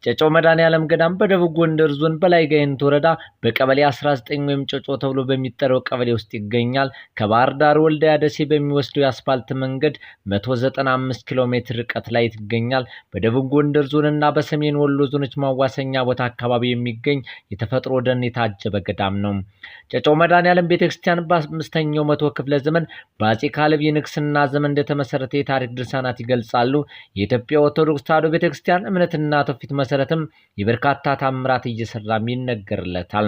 ጨጮ መድኃኔዓለም ገዳም በደቡብ ጎንደር ዞን በላይ ጋይንት ወረዳ በቀበሌ 19 ወይም ጨጮ ተብሎ በሚጠራው ቀበሌ ውስጥ ይገኛል። ከባህር ዳር ወልዲያ ደሴ በሚወስደው የአስፋልት መንገድ 195 ኪሎ ሜትር ርቀት ላይ ይገኛል። በደቡብ ጎንደር ዞንና በሰሜን ወሎ ዞኖች ማዋሰኛ ቦታ አካባቢ የሚገኝ የተፈጥሮ ደን የታጀበ ገዳም ነው። ጨጮ መድኃኔዓለም ቤተክርስቲያን በ5ኛው መቶ ክፍለ ዘመን በአጼ ካሌብ የንግስና ዘመን እንደተመሰረተ የታሪክ ድርሳናት ይገልጻሉ። የኢትዮጵያ ኦርቶዶክስ ተዋሕዶ ቤተክርስቲያን እምነትና ትውፊት መሰረትም የበርካታ ታምራት እየሰራም ይነገርለታል።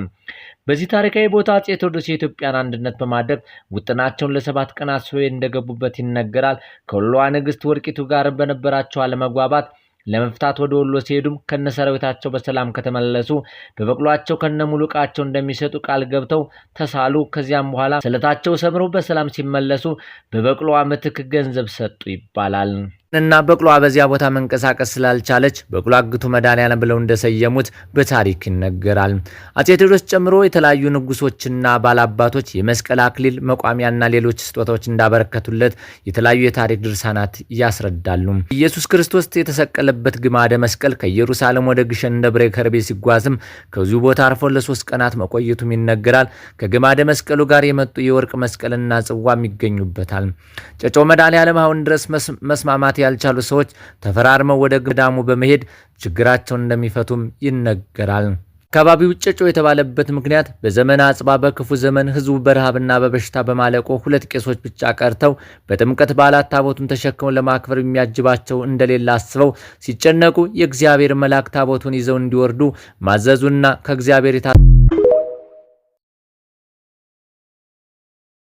በዚህ ታሪካዊ ቦታ አጼ ቴዎድሮስ የኢትዮጵያን አንድነት በማድረግ ውጥናቸውን ለ7 ቀናት ሱባኤ እንደገቡበት ይነገራል። ከወሎዋ ንግስት ወርቂቱ ጋር በነበራቸው አለመግባባት ለመፍታት ወደ ወሎ ሲሄዱም ከነሰራዊታቸው በሰላም ከተመለሱ በበቅሏቸው ከነሙሉ ዕቃቸው እንደሚሰጡ ቃል ገብተው ተሳሉ። ከዚያም በኋላ ስለታቸው ሰምረው በሰላም ሲመለሱ በበቅሎዋ ምትክ ገንዘብ ሰጡ ይባላል። እና በቅሏ በዚያ ቦታ መንቀሳቀስ ስላልቻለች በቅሎ አግቱ መድኃኔዓለም ብለው እንደሰየሙት በታሪክ ይነገራል። አጼ ቴዎድሮስ ጨምሮ የተለያዩ ንጉሶችና ባላባቶች የመስቀል አክሊል፣ መቋሚያና ሌሎች ስጦታዎች እንዳበረከቱለት የተለያዩ የታሪክ ድርሳናት ያስረዳሉ። ኢየሱስ ክርስቶስ የተሰቀለበት ግማደ መስቀል ከኢየሩሳሌም ወደ ግሸን ደብረ ከርቤ ሲጓዝም ከዚሁ ቦታ አርፎ ለ3 ቀናት መቆየቱም ይነገራል። ከግማደ መስቀሉ ጋር የመጡ የወርቅ መስቀልና ጽዋም ይገኙበታል። ጨጮ መድኃኔዓለም አሁን ድረስ መስማማት ያልቻሉ ሰዎች ተፈራርመው ወደ ገዳሙ በመሄድ ችግራቸውን እንደሚፈቱም ይነገራል። አካባቢው ጨጮ የተባለበት ምክንያት በዘመነ አጽባ በክፉ ዘመን ሕዝቡ በረሃብና በበሽታ በማለቁ ሁለት ቄሶች ብቻ ቀርተው በጥምቀት በዓላት ታቦቱን ተሸክመው ለማክበር የሚያጅባቸው እንደሌለ አስበው ሲጨነቁ የእግዚአብሔር መልአክ ታቦቱን ይዘው እንዲወርዱ ማዘዙና ከእግዚአብሔር